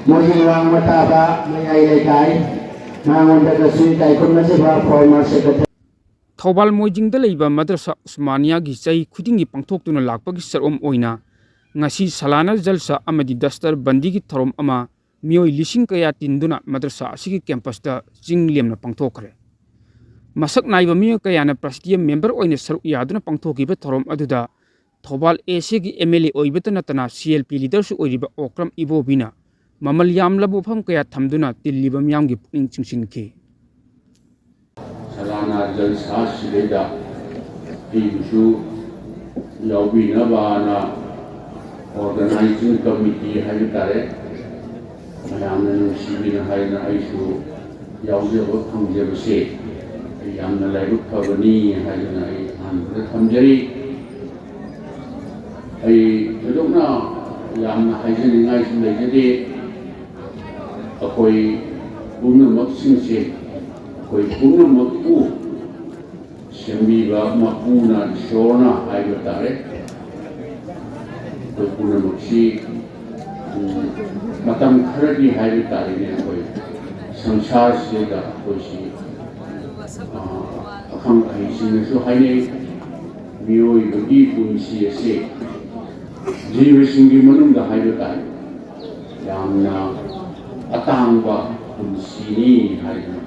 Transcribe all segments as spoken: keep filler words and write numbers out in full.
ꯃꯣꯏꯒꯤ ꯋꯥꯡꯃ ꯇꯥꯕ ꯃꯌꯥꯏ ꯂꯩꯀꯥꯏ ꯃꯉꯣꯟꯗꯒꯁꯨ ꯏꯀꯥꯏ ꯈꯨꯝꯅꯖꯕ former secretary꯫ ꯊꯧꯕꯥꯜ ꯃꯣꯏꯖꯤꯡꯗ ꯂꯩꯕ ꯃꯗ꯭ꯔꯁꯥ ꯎꯁꯃꯥꯅꯤꯌꯥꯒꯤ ꯆꯍꯤ ꯈꯨꯗꯤꯡꯒꯤ ꯄꯥꯡꯊꯣꯛꯇꯨꯅ ꯂꯥꯛꯄꯒꯤ ꯆꯔꯣꯝ ꯑꯣꯏꯅ ꯉꯁꯤ ꯁꯂꯥꯅꯥ ꯖꯜꯁꯥ ꯑꯃꯗꯤ ꯗꯁꯇꯔ ꯕꯟꯗꯤꯒꯤ ꯊꯧꯔꯝ ꯑꯃ ꯃꯤꯑꯣꯏ ꯂꯤꯁꯤꯡ ꯀꯌꯥ ꯇꯤꯟꯗꯨꯅ ꯃꯗ꯭ꯔꯁꯥ ꯑꯁꯤꯒꯤ ꯀꯦꯝꯄꯁꯇ ꯆꯤꯡ ꯂꯦꯝꯅ ꯄꯥꯡꯊꯣꯛꯈ꯭ꯔꯦ꯫ ꯃꯁꯛ ꯅꯥꯏꯕ ꯃꯤꯑꯣꯏ ꯀꯌꯥꯅ ꯄ꯭ꯔꯁꯤꯗꯤꯌꯝ ꯃꯦꯝꯕꯔ ꯑꯣꯏꯅ ꯁꯔꯨꯛ ꯌꯥꯗꯨꯅ ꯄꯥꯡꯊꯣꯛꯈꯤꯕ ꯊꯧꯔꯝ ꯑꯗꯨꯗ ꯊꯧꯕꯥꯜ ꯑꯦ ꯁꯤꯒꯤ ꯑꯦꯝ ꯑꯦꯜ ꯑꯦ ꯑꯣꯏꯕꯇ ꯅꯠꯇꯅ ꯁꯤ ꯑꯦꯜ ꯄꯤ ꯂꯤꯗꯔꯁꯨ ꯑꯣꯏꯔꯤꯕ ꯑꯣꯀ꯭ꯔꯝ ꯏꯕꯣꯕꯤꯅ ꯃꯃꯜ ꯌꯥꯝꯂꯕ ꯋꯥꯐꯝ ꯀꯌꯥ ꯊꯝꯗꯨꯅ ꯇꯤꯜꯂꯤꯕ ꯃꯤꯌꯥꯝꯒꯤ ꯄꯨꯛꯅꯤꯡ ꯆꯤꯡꯁꯤꯟꯈꯤ꯫ ꯁꯂꯥꯅꯥ ꯖꯜꯁꯥꯁꯤꯗꯩꯗ ꯑꯩꯕꯨꯁꯨ ꯌꯥꯎꯕꯤꯅꯕꯅ organizing committee ꯍꯥꯏꯕ ꯇꯥꯔꯦ, ꯃꯌꯥꯝꯅ ꯅꯨꯡꯁꯤꯕꯤꯅ ꯍꯥꯏꯅ ꯑꯩꯁꯨ ꯌꯥꯎꯖꯕ ꯐꯪꯖꯕꯁꯦ ꯑꯩ ꯌꯥꯝꯅ ꯂꯥꯏꯕꯛ ꯐꯕꯅꯤ ꯍꯥꯏꯗꯨꯅ ꯑꯩ ꯑꯍꯥꯟꯕꯗ ꯊꯝꯖꯔꯤ꯫ ꯑꯩ ꯊꯣꯏꯗꯣꯛꯅ ꯌꯥꯝꯅ ꯍꯥꯏꯖꯅꯤꯡꯉꯥꯏꯁꯨ ꯂꯩꯖꯗꯦ꯫ ꯑꯩꯈꯣꯏ ꯄꯨꯝꯅꯃꯛꯁꯤꯡꯁꯦ, ꯑꯩꯈꯣꯏ ꯄꯨꯝꯅꯃꯛꯄꯨ ꯁꯦꯝꯕꯤꯕ ꯃꯄꯨꯅ ꯏꯁꯣꯔꯅ ꯍꯥꯏꯕ ꯇꯥꯔꯦ꯫ ꯑꯩꯈꯣꯏ ꯄꯨꯝꯅꯃꯛꯁꯤ, ꯎꯝ, ꯃꯇꯝ ꯈꯔꯗꯤ ꯍꯥꯏꯕ ꯇꯥꯔꯦꯅꯦ, ꯑꯩꯈꯣꯏ ꯁꯪꯁꯥꯔꯁꯤꯗ ꯑꯩꯈꯣꯏꯁꯤ, ꯑ, ꯑꯈꯪ ꯑꯍꯩꯁꯤꯡꯅꯁꯨ ꯍꯥꯏꯅꯩ, ꯃꯤꯑꯣꯏꯕꯒꯤ ꯄꯨꯟꯁꯤ ꯑꯁꯤ ꯖꯤꯕꯁꯤꯡꯒꯤ ꯃꯅꯨꯡꯗ ꯍꯥꯏꯕ ꯇꯥꯔꯦ, ꯌꯥꯝꯅ ꯑꯇꯥꯡꯕ ꯄꯨꯟꯁꯤꯅꯤ ꯍꯥꯏꯗꯅ꯫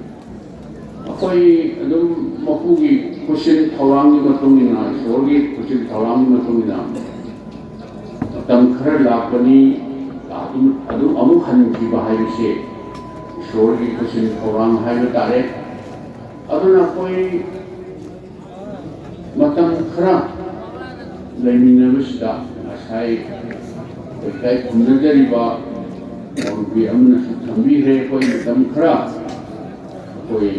ꯑꯩꯈꯣꯏ ꯑꯗꯨꯝ ꯃꯄꯨꯒꯤ ꯈꯨꯠꯁꯤꯟ ꯊꯧꯔꯥꯡꯒꯤ ꯃꯇꯨꯡ ꯏꯟꯅ, ꯏꯁꯣꯔꯒꯤ ꯈꯨꯠꯁꯤꯟ ꯊꯧꯔꯥꯡꯒꯤ ꯃꯇꯨꯡ ꯏꯟꯅ ꯃꯇꯝ ꯈꯔ ꯂꯥꯛꯄꯅꯤ, ꯑꯗꯨꯝ, ꯑꯗꯨꯝ ꯑꯃꯨꯛ ꯍꯟꯈꯤꯕ ꯍꯥꯏꯕꯁꯦ ꯏꯁꯣꯔꯒꯤ ꯈꯨꯠꯁꯤꯟ ꯊꯧꯔꯥꯡ ꯍꯥꯏꯕ ꯇꯥꯔꯦ꯫ ꯑꯗꯨꯅ ꯑꯩꯈꯣꯏ ꯃꯇꯝ ꯈꯔ ꯂꯩꯃꯤꯟꯅꯕꯁꯤꯗ ꯉꯁꯥꯏ ꯂꯩꯀꯥꯏ ꯈꯨꯝꯅꯖꯔꯤꯕ ꯄꯥꯎꯔꯨꯄꯤ ꯑꯃꯅꯁꯨ ꯊꯝꯕꯤꯈ꯭ꯔꯦ꯫ ꯑꯩꯈꯣꯏ ꯃꯇꯝ ꯈꯔ ꯑꯩꯈꯣꯏ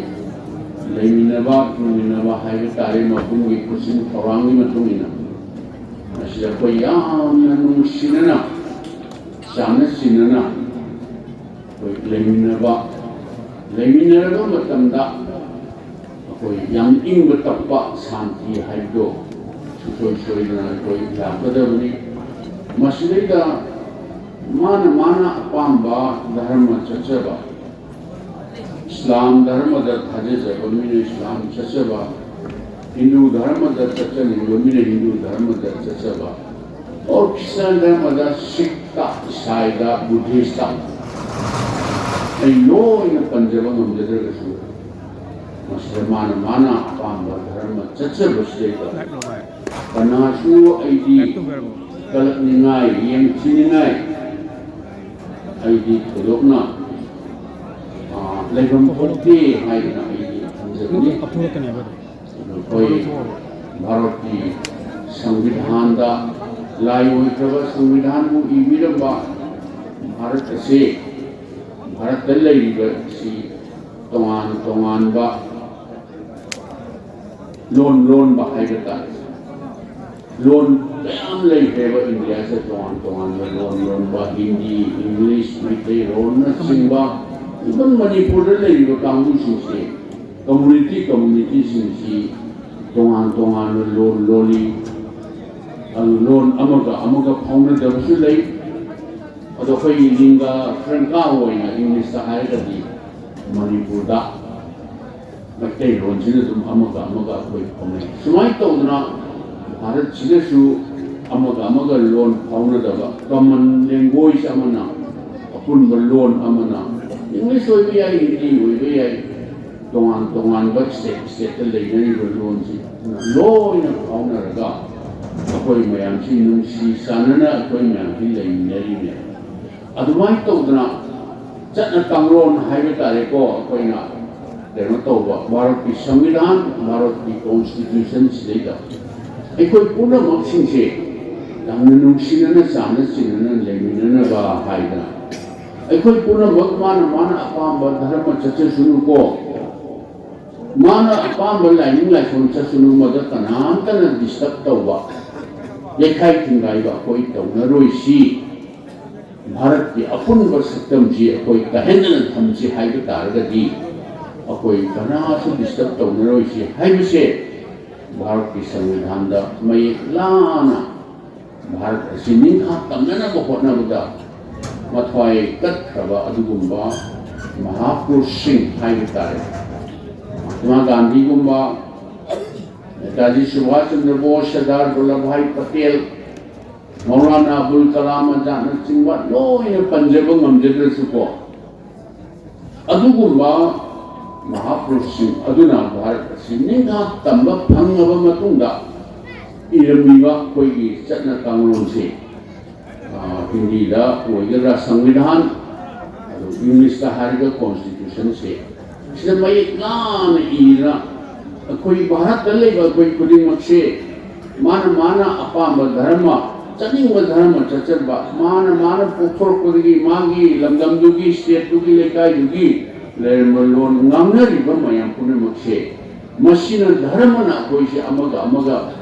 ꯂꯩꯃꯤꯟꯅꯕ, ꯍꯤꯡꯃꯤꯟꯅꯕ ꯍꯥꯏꯕ ꯇꯥꯔꯦ, ꯃꯄꯨꯒꯤ ꯈꯨꯠꯁꯤꯟ ꯊꯧꯔꯥꯡꯒꯤ ꯃꯇꯨꯡ ꯏꯟꯅ ꯃꯁꯤꯗ ꯑꯩꯈꯣꯏ ꯌꯥꯝꯅ ꯅꯨꯡꯁꯤꯅꯅ, ꯆꯥꯟꯅ ꯆꯤꯟꯅꯅ ꯑꯩꯈꯣꯏ ꯂꯩꯃꯤꯟꯅꯕ, ꯂꯩꯃꯤꯟꯅꯔꯕ ꯃꯇꯝꯗ ꯑꯩꯈꯣꯏ ꯌꯥꯝ ꯏꯪꯕ ꯇꯞꯄ ꯁꯥꯟꯇꯤ ꯍꯥꯏꯕꯗꯣ ꯁꯨꯡꯁꯣꯏ ꯁꯣꯏꯗꯅ ꯑꯩꯈꯣꯏ ꯂꯥꯛꯀꯗꯕꯅꯤ꯫ ꯃꯁꯤꯗꯩꯗ ꯃꯥꯅ ꯃꯥꯅ ꯑꯄꯥꯝꯕ ꯙꯔꯃ ꯆꯠꯆꯕ, ꯏꯁꯂꯥꯝ ꯙꯔꯃꯗ ꯊꯥꯖꯖꯕ ꯃꯤꯅ ꯏꯁꯂꯥꯝ ꯆꯠꯆꯕ, ꯍꯤꯟꯗꯨ ꯙꯔꯃꯗ ꯆꯠꯆꯅꯤꯡꯕ ꯃꯤꯅ ꯍꯤꯟꯗꯨ ꯙꯔꯃꯗ ꯆꯠꯆꯕ, ꯑꯣꯔ ꯈ꯭ꯔꯤꯁꯇꯥꯟ ꯙꯔꯃꯗ, ꯁꯤꯈꯇ, ꯏꯁꯥꯏꯗ, ꯕꯨꯙꯤꯁꯇ, ꯑꯩ ꯂꯣꯏꯅ ꯄꯟꯖꯕ ꯉꯝꯖꯗ꯭ꯔꯒꯁꯨ, ꯃꯁꯤꯗ ꯃꯥꯅ ꯃꯥꯅ ꯑꯄꯥꯝꯕ ꯙꯔꯃ ꯆꯠꯆꯕꯁꯤꯗꯩꯗ ꯀꯅꯥꯁꯨ ꯑꯩꯗꯤ ꯀꯂꯛꯅꯤꯡꯉꯥꯏ, ꯌꯦꯡꯊꯤꯅꯤꯡꯉꯥꯏ ꯑꯩꯗꯤ ꯊꯣꯏꯗꯣꯛꯅ, ꯑ, ꯂꯩꯐꯝ ꯊꯣꯛꯇꯦ ꯍꯥꯏꯗꯅ ꯑꯩꯗꯤ ꯊꯝꯖꯕꯅꯤ꯫ ꯑꯩꯈꯣꯏ ꯚꯥꯔꯠꯀꯤ ꯁꯪꯕꯤꯙꯥꯟꯗ, ꯂꯥꯏ ꯑꯣꯏꯈ꯭ꯔꯕ ꯁꯪꯕꯤꯙꯥꯟꯕꯨ ꯏꯕꯤꯔꯝꯕ ꯚꯥꯔꯠ ꯑꯁꯤ, ꯚꯥꯔꯠꯇ ꯂꯩꯔꯤꯕ ꯑꯁꯤ ꯇꯣꯉꯥꯟ ꯇꯣꯉꯥꯟꯕ ꯂꯣꯟ ꯂꯣꯟꯕ ꯍꯥꯏꯕ ꯇꯥꯔꯦ꯫ ꯂꯣꯟ ꯃꯌꯥꯝ ꯂꯩꯈ꯭ꯔꯦꯕ ꯏꯟꯗꯤꯌꯥꯁꯦ, ꯇꯣꯉꯥꯟ ꯇꯣꯉꯥꯟꯕ ꯂꯣꯟ ꯂꯣꯟꯕ, ꯍꯤꯟꯗꯤ, ꯏꯪꯂꯤꯁ, ꯃꯩꯇꯩꯂꯣꯟꯅꯆꯤꯡꯕ, even ꯃꯅꯤꯄꯨꯔꯗ ꯂꯩꯔꯤꯕ ꯀꯥꯡꯕꯨꯁꯤꯡꯁꯦ, ꯀꯝꯃꯨꯅꯤꯇꯤ ꯀꯝꯃꯨꯅꯤꯇꯤꯁꯤꯡꯁꯤ ꯇꯣꯉꯥꯟ ꯇꯣꯉꯥꯟꯕ ꯂꯣꯟ ꯂꯣꯜꯂꯤ꯫ ꯑꯗꯨ ꯂꯣꯟ ꯑꯃꯒ ꯑꯃꯒ ꯐꯥꯎꯅꯗꯕꯁꯨ ꯂꯩ꯫ ꯑꯗꯣ ꯑꯩꯈꯣꯏꯒꯤ ꯂꯤꯡꯒ ꯐ꯭ꯔꯦꯡꯀꯥ ꯑꯣꯏꯅ ꯏꯪꯂꯤꯁꯇ ꯍꯥꯏꯔꯒꯗꯤ ꯃꯅꯤꯄꯨꯔꯗ ꯃꯩꯇꯩꯂꯣꯟꯁꯤꯅ ꯑꯗꯨꯝ ꯑꯃꯒ ꯑꯃꯒ ꯑꯩꯈꯣꯏ ꯐꯥꯎꯅꯩ꯫ ꯁꯨꯃꯥꯏꯅ ꯇꯧꯗꯅ ꯚꯥꯔꯠꯁꯤꯗꯁꯨ ꯑꯃꯒ ꯑꯃꯒ ꯂꯣꯟ ꯐꯥꯎꯅꯗꯕ, ꯀꯃꯟ ꯂꯦꯡꯒ꯭ꯋꯦꯖ ꯑꯃꯅ, ꯑꯄꯨꯟꯕ ꯂꯣꯟ ꯑꯃꯅ, ꯏꯪꯂꯤꯁ ꯑꯣꯏꯕ ꯌꯥꯏ, ꯍꯤꯟꯗꯤ ꯑꯣꯏꯕ ꯌꯥꯏ, ꯇꯣꯉꯥꯟ ꯇꯣꯉꯥꯟꯕ ꯁ꯭ꯇꯦꯠ ꯁ꯭ꯇꯦꯠꯇ ꯂꯩꯅꯔꯤꯕ ꯂꯣꯟꯁꯤ ꯂꯣꯏꯅ ꯐꯥꯎꯅꯔꯒ ꯑꯩꯈꯣꯏ ꯃꯌꯥꯝꯁꯤ ꯅꯨꯡꯁꯤ ꯆꯥꯟꯅꯅ ꯑꯩꯈꯣꯏ ꯃꯌꯥꯝꯁꯤ ꯂꯩꯃꯤꯟꯅꯔꯤꯅꯦ꯫ ꯑꯗꯨꯃꯥꯏꯅ ꯇꯧꯗꯅ ꯆꯠꯅ ꯀꯥꯡꯂꯣꯟ ꯍꯥꯏꯕ ꯇꯥꯔꯦꯀꯣ, ꯑꯩꯈꯣꯏꯅ ꯀꯩꯅꯣ ꯇꯧꯕ, ꯚꯥꯔꯠꯀꯤ ꯁꯪꯕꯤꯙꯥꯟ, ꯚꯥꯔꯠꯀꯤ ꯀꯣꯟꯁꯇꯤꯇ꯭ꯌꯨꯁꯟ ꯁꯤꯗꯩꯗ ꯑꯩꯈꯣꯏ ꯄꯨꯝꯅꯃꯛꯁꯤꯡꯁꯦ ꯌꯥꯝꯅ ꯅꯨꯡꯁꯤꯅꯅ ꯆꯥꯟꯅ ꯆꯤꯟꯅꯅ ꯂꯩꯃꯤꯟꯅꯅꯕ ꯍꯥꯏꯗꯅ, ꯑꯩꯈꯣꯏ ꯄꯨꯝꯅꯃꯛ ꯃꯥꯅ ꯃꯥꯅ ꯑꯄꯥꯝꯕ ꯙꯔꯃ ꯆꯠꯆꯁꯅꯨꯀꯣ, ꯃꯥꯅ ꯑꯄꯥꯝꯕ ꯂꯥꯏꯅꯤꯡ ꯂꯥꯏꯁꯣꯟ ꯆꯠꯁꯅꯨ, ꯃꯗ ꯀꯅꯥꯝꯇꯅ ꯗꯤꯁꯇꯔꯕ ꯇꯧꯕ, ꯌꯩꯈꯥꯏ ꯊꯤꯡꯒꯥꯏꯕ ꯑꯩꯈꯣꯏ ꯇꯧꯅꯔꯣꯏꯁꯤ꯫ ꯚꯥꯔꯠꯀꯤ ꯑꯄꯨꯟꯕ ꯁꯛꯇꯝꯁꯤ ꯑꯩꯈꯣꯏ ꯀꯥꯏꯍꯟꯗꯅ ꯊꯝꯁꯤ ꯍꯥꯏꯕ ꯇꯥꯔꯒꯗꯤ, ꯑꯩꯈꯣꯏ ꯀꯅꯥꯁꯨ ꯗꯤꯁꯇꯔꯕ ꯇꯧꯅꯔꯣꯏꯁꯤ ꯍꯥꯏꯕꯁꯦ ꯚꯥꯔꯠꯀꯤ ꯁꯪꯕꯤꯙꯥꯟꯗ ꯃꯌꯦꯛ ꯂꯥꯅ ꯚꯥꯔꯠ ꯑꯁꯤ ꯅꯤꯡꯈꯥ ꯇꯝꯅꯅꯕ ꯍꯣꯠꯅꯕꯗ ꯃꯊ꯭ꯋꯥꯏ ꯀꯠꯈ꯭ꯔꯕ ꯑꯗꯨꯒꯨꯝꯕ ꯃꯍꯥꯄꯨꯔꯨꯁꯁꯤꯡ ꯍꯥꯏꯕ ꯇꯥꯔꯦ꯫ ꯃꯍꯥꯇꯃꯥ ꯒꯥꯟꯙꯤꯒꯨꯝꯕ, ꯅꯦꯇꯥꯖꯤ ꯁꯨꯚꯥꯁ ꯆꯟꯗ꯭ꯔ ꯕꯣꯁ, ꯁꯔꯗꯥꯔ ꯕꯜꯂꯚ ꯚꯥꯏ ꯄꯇꯦꯜ, ꯃꯧꯂꯥꯅꯥ ꯑꯕꯨꯜ ꯀꯂꯥꯝ ꯑꯖꯥꯗꯅꯆꯤꯡꯕ ꯂꯣꯏꯅ ꯄꯟꯖꯕ ꯉꯝꯖꯗ꯭ꯔꯁꯨꯀꯣ, ꯑꯗꯨꯒꯨꯝꯕ ꯃꯍꯥꯄꯨꯔꯨꯁꯁꯤꯡ ꯑꯗꯨꯅ ꯚꯥꯔꯠ ꯑꯁꯤ ꯅꯤꯡꯈꯥ ꯇꯝꯕ ꯐꯪꯉꯕ ꯃꯇꯨꯡꯗ ꯏꯔꯝꯃꯤꯕ ꯑꯩꯈꯣꯏꯒꯤ ꯆꯠꯅ ꯀꯥꯡꯂꯣꯟꯁꯦ, ꯑ, ꯍꯤꯟꯗꯤꯗ ꯑꯣꯏꯒꯗ꯭ꯔꯥ ꯁꯪꯕꯤꯙꯥꯟ, ꯑꯗꯨ ꯏꯪꯂꯤꯁꯇ ꯍꯥꯏꯔꯒ ꯀꯣꯟꯁꯇꯤꯇ꯭ꯌꯨꯁꯟꯁꯦ, ꯁꯤꯗ ꯃꯌꯦꯛ ꯂꯥꯅ ꯏꯗꯅ ꯑꯩꯈꯣꯏ ꯚꯥꯔꯠꯇ ꯂꯩꯕ ꯑꯩꯈꯣꯏ ꯈꯨꯗꯤꯡꯃꯛꯁꯦ ꯃꯥꯅ ꯃꯥꯅ ꯑꯄꯥꯝꯕ ꯙꯔꯃ, ꯆꯠꯅꯤꯡꯕ ꯙꯔꯃ ꯆꯠꯆꯕ, ꯃꯥꯅ ꯃꯥꯅ ꯄꯣꯛꯊꯣꯔꯛꯄꯗꯒꯤ ꯃꯥꯒꯤ ꯂꯝꯗꯝꯗꯨꯒꯤ, ꯁ꯭ꯇꯦꯠꯇꯨꯒꯤ, ꯂꯩꯀꯥꯏꯗꯨꯒꯤ ꯂꯩꯔꯝꯕ ꯂꯣꯟ ꯉꯥꯡꯅꯔꯤꯕ ꯃꯌꯥꯝ ꯄꯨꯝꯅꯃꯛꯁꯦ, ꯃꯁꯤꯅ ꯙꯔꯃꯅ ꯑꯩꯈꯣꯏꯁꯦ ꯑꯃꯒ ꯑꯃꯒ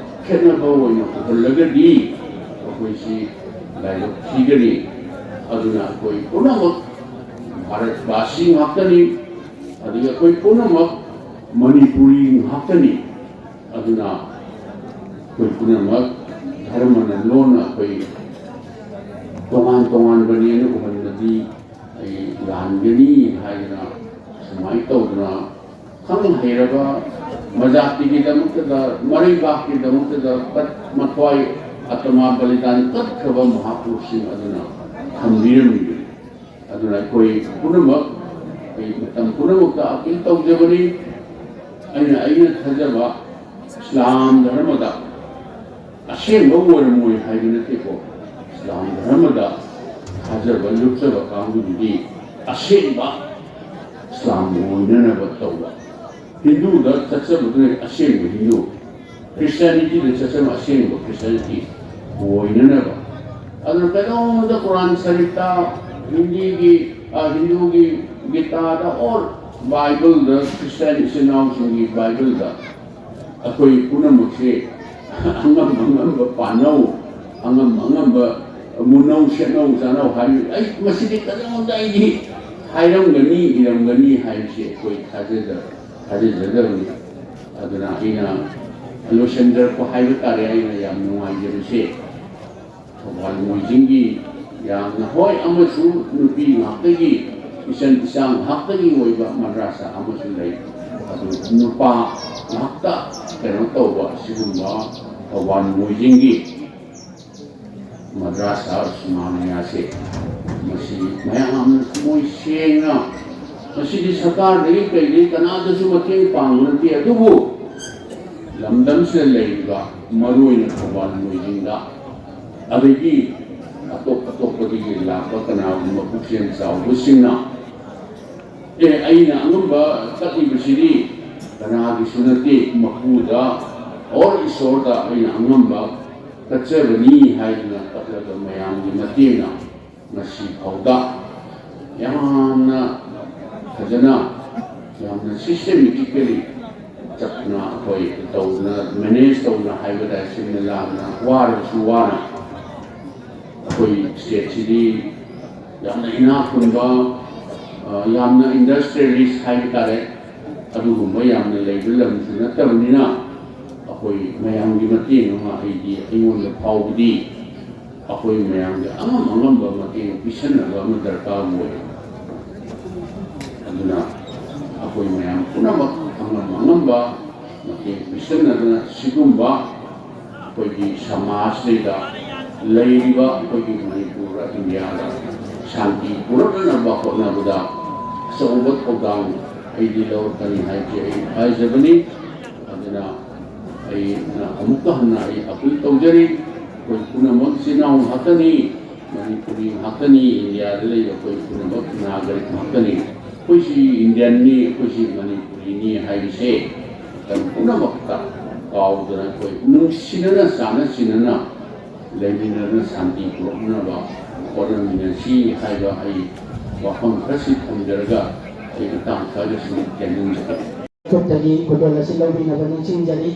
ꯈꯦꯠꯅꯕ ꯑꯣꯏꯅ ꯎꯍꯜꯂꯒꯗꯤ ꯑꯩꯈꯣꯏꯁꯤ ꯂꯥꯏꯕꯛ ꯊꯤꯒꯅꯤ꯫ ꯑꯗꯨꯅ ꯑꯩꯈꯣꯏ ꯄꯨꯝꯅꯃꯛ ꯚꯥꯔꯠꯕꯥꯁꯤ ꯉꯥꯛꯇꯅꯤ, ꯑꯗꯒꯤ ꯑꯩꯈꯣꯏ ꯄꯨꯝꯅꯃꯛ ꯃꯅꯤꯄꯨꯔꯤ ꯉꯥꯛꯇꯅꯤ꯫ ꯑꯗꯨꯅ ꯑꯩꯈꯣꯏ ꯄꯨꯝꯅꯃꯛ ꯙꯔꯃꯅ ꯂꯣꯟꯅ ꯑꯩꯈꯣꯏ ꯇꯣꯉꯥꯟ ꯇꯣꯉꯥꯟꯕꯅꯦꯅ ꯎꯍꯟꯕꯗꯤ ꯑꯩ ꯂꯥꯟꯒꯅꯤ ꯍꯥꯏꯗꯅ, ꯁꯨꯃꯥꯏꯅ ꯇꯧꯗꯅ ꯈꯪ ꯍꯩꯔꯕ ꯃꯖꯥꯇꯤꯒꯤꯗꯃꯛꯇꯗ, ꯃꯔꯩꯕꯥꯛꯀꯤꯗꯃꯛꯇꯗ ꯀꯠ-, ꯃꯊ꯭ꯋꯥꯏ ꯑꯇꯃꯥ ꯕꯂꯤꯗꯥꯟ ꯀꯠꯈ꯭ꯔꯕ ꯃꯍꯥꯄꯨꯔꯨꯁꯁꯤꯡ ꯑꯗꯨꯅ ꯊꯝꯕꯤꯔꯝꯃꯤꯕꯅꯤ꯫ ꯑꯗꯨꯅ ꯑꯩꯈꯣꯏ ꯄꯨꯝꯅꯃꯛ, ꯑꯩ ꯃꯇꯝ ꯄꯨꯝꯅꯃꯛꯇ ꯑꯄꯤꯜ ꯇꯧꯖꯕꯅꯤ꯫ ꯑꯩꯅ, ꯑꯩꯅ ꯊꯥꯖꯕ ꯏꯁꯂꯥꯝ ꯙꯔꯃꯗ ꯑꯁꯦꯡꯕ ꯑꯣꯏꯔꯝꯃꯣꯏ ꯍꯥꯏꯕ ꯅꯠꯇꯦꯀꯣ꯫ ꯏꯁꯂꯥꯝ ꯙꯔꯃꯗ ꯊꯥꯖꯕ, ꯂꯨꯞꯆꯕ ꯀꯥꯡꯕꯨꯗꯨꯗꯤ ꯑꯁꯦꯡꯕ ꯏꯁꯂꯥꯝ ꯑꯣꯏꯅꯅꯕ ꯇꯧꯕ꯫ ꯍꯤꯟꯗꯨꯗ ꯆꯠꯆꯕꯗꯨꯅ ꯑꯁꯦꯡꯕ ꯍꯤꯟꯗꯨ, ꯈ꯭ꯔꯤꯁꯇꯤꯌꯥꯅꯤꯇꯤꯗ ꯆꯠꯆꯕ ꯑꯁꯦꯡꯕ ꯈ꯭ꯔꯤꯁꯇꯤꯌꯥꯅꯤꯇꯤ ꯑꯣꯏꯅꯅꯕ꯫ ꯑꯗꯨꯅ ꯀꯩꯗꯧꯅꯨꯡꯗ ꯀꯨꯔꯥꯟ ꯁꯔꯤꯐꯇ, ꯍꯤꯟꯗꯤꯒꯤ, ꯑ, ꯍꯤꯟꯗꯨꯒꯤ ꯒꯤꯇꯥꯗ, ꯑꯣꯔ ꯕꯥꯏꯕꯜꯗ, ꯈ꯭ꯔꯤꯁꯇꯤꯌꯥꯟ ꯏꯆꯤꯟ ꯏꯅꯥꯎꯁꯤꯡꯒꯤ ꯕꯥꯏꯕꯜꯗ ꯑꯩꯈꯣꯏ ꯄꯨꯝꯅꯃꯛꯁꯦ ꯑꯉꯝ ꯑꯉꯝꯕ ꯄꯥꯅꯧ, ꯑꯉꯝ ꯑꯉꯝꯕ ꯃꯨꯅꯧ, ꯁꯦꯠꯅꯧ, ꯆꯥꯅꯧ ꯍꯥꯏꯕ, ꯑꯩ ꯃꯁꯤꯗꯤ ꯀꯔꯤꯒꯨꯝꯕꯗ ꯑꯩꯗꯤ ꯍꯥꯏꯔꯝꯒꯅꯤ, ꯏꯔꯝꯒꯅꯤ ꯍꯥꯏꯕꯁꯤ ꯑꯩꯈꯣꯏ ꯊꯥꯖꯖ-, ꯊꯥꯖꯖꯗꯕꯅꯤ꯫ ꯑꯗꯨꯅ ꯑꯩꯅ ꯂꯣꯏꯁꯤꯟꯖꯔꯛꯄ ꯍꯥꯏꯕ ꯇꯥꯔꯦ, ꯑꯩꯅ ꯌꯥꯝ ꯅꯨꯡꯉꯥꯏꯖꯕꯁꯦ꯫ ꯊꯧꯕꯥꯜ ꯃꯣꯏꯖꯤꯡꯒꯤ ꯌꯥꯝꯅ ꯍꯣꯏ ꯑꯃꯁꯨ ꯅꯨꯄꯤ ꯉꯥꯛꯇꯒꯤ, ꯏꯆꯟ ꯏꯆꯥ ꯉꯥꯛꯇꯒꯤ ꯑꯣꯏꯕ ꯃꯗ꯭ꯔꯥꯁꯥ ꯑꯃꯁꯨ ꯂꯩ꯫ ꯑꯗꯨ ꯅꯨꯄꯥ ꯉꯥꯛꯇ ꯀꯩꯅꯣ ꯇꯧꯕ ꯁꯤꯒꯨꯝꯕ ꯊꯧꯕꯥꯜ ꯃꯣꯏꯖꯤꯡꯒꯤ ꯃꯗ꯭ꯔꯥꯁꯥ ꯎꯁꯃꯥꯅꯤꯌꯥꯁꯦ, ꯃꯁꯤ ꯃꯌꯥꯝꯅ ꯊꯃꯣꯏ ꯁꯦꯡꯅ, ꯃꯁꯤꯗꯤ ꯁꯔꯀꯥꯔꯗꯒꯤ ꯀꯩꯗꯒꯤ ꯀꯅꯥꯗꯁꯨ ꯃꯇꯦꯡ ꯄꯥꯡꯕ ꯅꯠꯇꯦ, ꯑꯗꯨꯕꯨ ꯂꯝꯗꯝꯁꯤꯗ ꯂꯩꯔꯤꯕ ꯃꯔꯨꯑꯣꯏꯅ ꯊꯧꯕꯥꯜ ꯃꯣꯏꯖꯤꯡꯗ, ꯑꯗꯒꯤ ꯑꯇꯣꯞ ꯑꯇꯣꯞꯄꯗꯒꯤ ꯂꯥꯛꯄ ꯀꯅꯥꯒꯨꯝꯕ ꯄꯨꯛꯆꯦꯜ ꯆꯥꯎꯕꯁꯤꯡꯅ, "ꯑꯦ, ꯑꯩꯅ ꯑꯉꯝꯕ ꯀꯠꯂꯤꯕꯁꯤꯗꯤ ꯀꯅꯥꯒꯤꯁꯨ ꯅꯠꯇꯦ, ꯃꯄꯨꯗ ꯑꯣꯔ ꯏꯁꯣꯔꯗ ꯑꯩꯅ ꯑꯉꯝꯕ ꯀꯠꯆꯕꯅꯤ" ꯍꯥꯏꯗꯨꯅ ꯀꯠꯂꯒ ꯃꯌꯥꯝꯒꯤ ꯃꯇꯦꯡꯅ ꯉꯁꯤ ꯐꯥꯎꯗ ꯌꯥꯝꯅ ꯐꯖꯅ, ꯌꯥꯝꯅ systematically ꯆꯠꯅ ꯑꯩꯈꯣꯏ ꯇꯧꯗꯅ, manage ꯇꯧꯗꯅ ꯍꯥꯏꯕ ꯇꯥꯔꯦ, ꯁꯤꯟꯅ ꯂꯥꯡꯅ ꯋꯥꯔꯕꯁꯨ ꯋꯥꯅ ꯑꯩꯈꯣꯏ stateꯁꯤꯗꯤ ꯌꯥꯝꯅ ꯏꯅꯥꯛ ꯈꯨꯟꯕ, ꯑ, ꯌꯥꯝꯅ industrialist ꯍꯥꯏꯕ ꯇꯥꯔꯦ, ꯑꯗꯨꯒꯨꯝꯕ ꯌꯥꯝꯅ ꯂꯩꯕ ꯂꯝꯁꯨ ꯅꯠꯇꯕꯅꯤꯅ, ꯑꯩꯈꯣꯏ ꯃꯌꯥꯝꯒꯤ ꯃꯇꯦꯡ ꯑꯃ ꯑꯩꯗꯤ, ꯑꯩꯉꯣꯟꯗ ꯐꯥꯎꯕꯗꯤ ꯑꯩꯈꯣꯏ ꯃꯌꯥꯝꯒꯤ ꯑꯉꯝ ꯑꯉꯝꯕ ꯃꯇꯦꯡ ꯄꯤꯁꯟꯅꯕ ꯑꯃ ꯗꯔꯀꯥꯔ ꯑꯣꯏ꯫ ꯑꯗꯨꯅ ꯑꯩꯈꯣꯏ ꯃꯌꯥꯝ ꯄꯨꯝꯅꯃꯛ ꯑꯉꯝ ꯑꯉꯝꯕ ꯃꯇꯦꯡ ꯄꯤꯁꯟꯅꯗꯨꯅ ꯁꯤꯒꯨꯝꯕ ꯑꯩꯈꯣꯏꯒꯤ ꯁꯃꯥꯖꯁꯤꯗ ꯂꯩꯔꯤꯕ ꯑꯩꯈꯣꯏꯒꯤ ꯃꯅꯤꯄꯨꯔ, ꯏꯟꯗꯤꯌꯥꯗ ꯁꯥꯟꯇꯤ ꯄꯨꯔꯛꯅꯅꯕ ꯍꯣꯠꯅꯕꯗ ꯑꯆꯧꯕ ꯊꯧꯗꯥꯡ ꯑꯩꯗꯤ ꯂꯧꯔꯛꯀꯅꯤ ꯍꯥꯏꯕꯁꯤ ꯑꯩ ꯍꯥꯏꯖꯕꯅꯤ꯫ ꯑꯗꯨꯅ ꯑꯩꯅ ꯑꯃꯨꯛꯀ ꯍꯟꯅ ꯑꯩ ꯑꯄꯤꯜ ꯇꯧꯖꯔꯤ, ꯑꯩꯈꯣꯏ ꯄꯨꯝꯅꯃꯛ ꯏꯆꯤꯜ ꯏꯅꯥꯎ ꯉꯥꯛꯇꯅꯤ, ꯃꯅꯤꯄꯨꯔꯤ ꯉꯥꯛꯇꯅꯤ, ꯏꯟꯗꯤꯌꯥꯗ ꯂꯩꯕ ꯑꯩꯈꯣꯏ ꯄꯨꯝꯅꯃꯛ ꯅꯥꯒꯔꯤꯛ ꯉꯥꯛꯇꯅꯤ꯫ ꯑꯩꯈꯣꯏꯁꯤ ꯏꯟꯗꯤꯌꯟꯅꯤ, ꯑꯩꯈꯣꯏꯁꯤ ꯃꯅꯤꯄꯨꯔꯤꯅꯤ ꯍꯥꯏꯕꯁꯦ ꯃꯇꯝ ꯄꯨꯝꯅꯃꯛꯇ ꯀꯥꯎꯗꯅ ꯑꯩꯈꯣꯏ ꯅꯨꯡꯁꯤꯅꯅ ꯆꯥꯟꯅ ꯆꯤꯟꯅꯅ ꯂꯩꯃꯤꯟꯅꯗꯨꯅ ꯁꯥꯟꯇꯤ ꯄꯨꯔꯛꯅꯕ ꯍꯣꯠꯅꯃꯤꯟꯅꯁꯤ ꯍꯥꯏꯕ ꯑꯩ ꯋꯥꯐꯝ ꯈꯔꯁꯤ ꯊꯝꯖꯔꯒ ꯑꯩ ꯃꯇꯥꯡ ꯈꯔꯗ ꯁꯨꯝ ꯇꯦꯟꯖꯟꯖꯒꯦ꯫ ꯈꯨꯠꯇꯒꯤ ꯈꯨꯗꯣꯜ ꯑꯁꯤ ꯂꯧꯕꯤꯅꯕ ꯅꯤꯡꯁꯤꯡꯖꯔꯤ꯫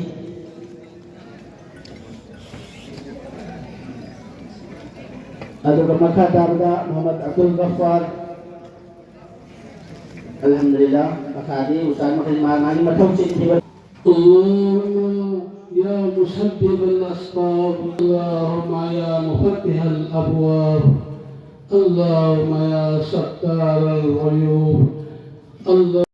ꯑꯗꯨꯒ ꯃꯈꯥ ꯇꯥꯕꯗ ꯃꯣꯍꯝꯃꯗ ꯑꯕꯗꯨꯜ ꯒꯐꯥꯔ꯫ ꯑꯜꯍꯝꯗꯨꯂꯤꯜꯂꯥꯍ꯫ ꯃꯈꯥꯗꯤ ꯎꯁꯇꯥꯗ ꯃꯈꯩ ꯃꯥ ꯃꯥꯒꯤ ꯃꯊꯧ ꯆꯤꯟꯈꯤꯕ اللهم يا مسبب الأسباب، اللهم يا مفتح الأبواب، اللهم يا ستار العيوب، اللهم